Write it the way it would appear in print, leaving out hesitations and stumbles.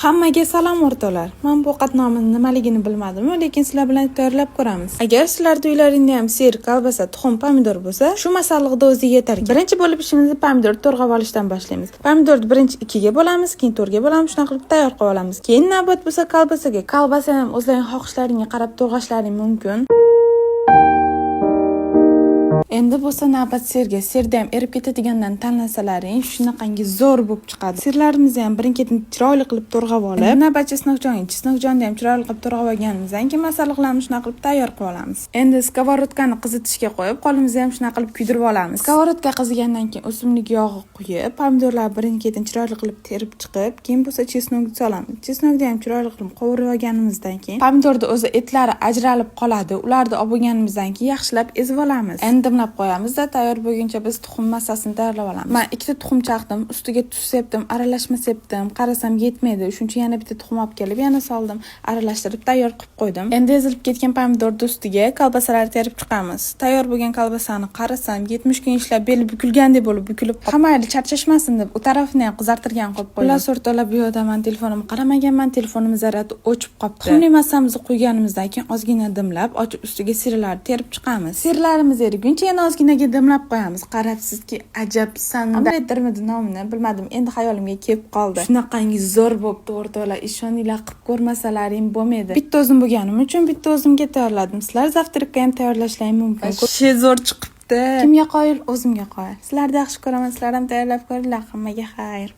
Hammaga salom, o'rtoqlar. Men bu ovqat nomini nimaligini bilmadim, lekin sizlar bilan tayyorlab ko'ramiz. Agar sizlarda uylaringda ham сыр, kolbasa, tuxum, pomidor bo'lsa, shu masalliqda o'zi yetar. Birinchi bo'lib ishimizni pomidor to'g'rab olishdan boshlaymiz. Pomidorni birinchi ikkiga bo'lamiz, keyin to'rtga bo'lamiz, shunaqa qilib tayyor qilib olamiz. Keyin navbat bo'lsa kolbasaga. Kolbasani ham o'zlaring xohishlaringga qarab to'g'rashlaring mumkin. Endi bo'lsa navbat сыр ga. Сыр da ham erib ketadigandan tanlasalaring, shunaqangi zo'r bo'lib chiqadi. Сыр larimizni ham birin-ketin chiroyli qilib to'g'rab olib, endi navbat чеснок jonga. Чеснок jonni ham chiroyli qilib to'g'rab olganimizdan keyin masalliqlarni shunaqa qilib tayyor qilib olamiz. Endi сковородка ni qizitishga qo'yib, qo'limizni ham shunaqa qilib kuydirib olamiz. Сковородка qizigandan keyin o'simlik yog'i quyib, pomidorlarni birin-ketin chiroyli qilib terib chiqib, keyin bo'lsa чеснок ni solamiz. Чеснок ni ham chiroyli qilib qovurib olganimizdan keyin pomidorni o'zi etlari ajralib qoladi. Ularni olib bo'lganimizdan keyin yaxshilab ezib olamiz. Endi dimlab qo'yamizda, tayyor bo'lguncha biz tuxum massasini tayyorlab olamiz. Men ikkita tuxum chaqdim, ustiga tuz sepdim, aralashma sepdim. Qarasam, yetmaydi. Shuning uchun yana bitta tuxum olib kelib, yana soldim. Aralashtirib tayyor qilib qo'ydim. Endi ezilib ketgan pomidorni ustiga kolbasalarni terib chiqamiz. Tayyor bo'lgan kolbasani qarasam, 70 kun ishlab beli bukilgandek bo'lib bukilib, ha mayli, charchashmasin deb u tarafini ham qizartirgan qo'yib qo'ydim. Xullas, o'rtoqlar, bu yoqda man telefonimni qaramaganman, telefonim zaryadi o'chib qolibdi. Tuxumli massamizni quyganimizdan keyin ozgina dimlab, ochib ustiga сыр larni terib chiqamiz. Сыр larimiz eriguncha yana ozginaga dimlab qo'yamiz. Qarabsizki, ajabsan. Omletdirmidi nomini bilmadim. Endi xayolimga kelib qoldi. Shunaqangi zo'r bo'libdi, o'rtoqlar. Ishoninglar, qilib ko'rmasalaring bo'lmaydi. Bitta o'zim bo'lganim uchun bitta o'zimga tayyorladim. Sizlar завтрак ka ham tayyorlashlaring mumkin. Вообще zo'r chiqibdi. Kimga qoyil, o'zimga qoyil. Sizlarni yaxshi ko'raman. Sizlar ham tayyorlab ko'ringlar. Hammaga xayr.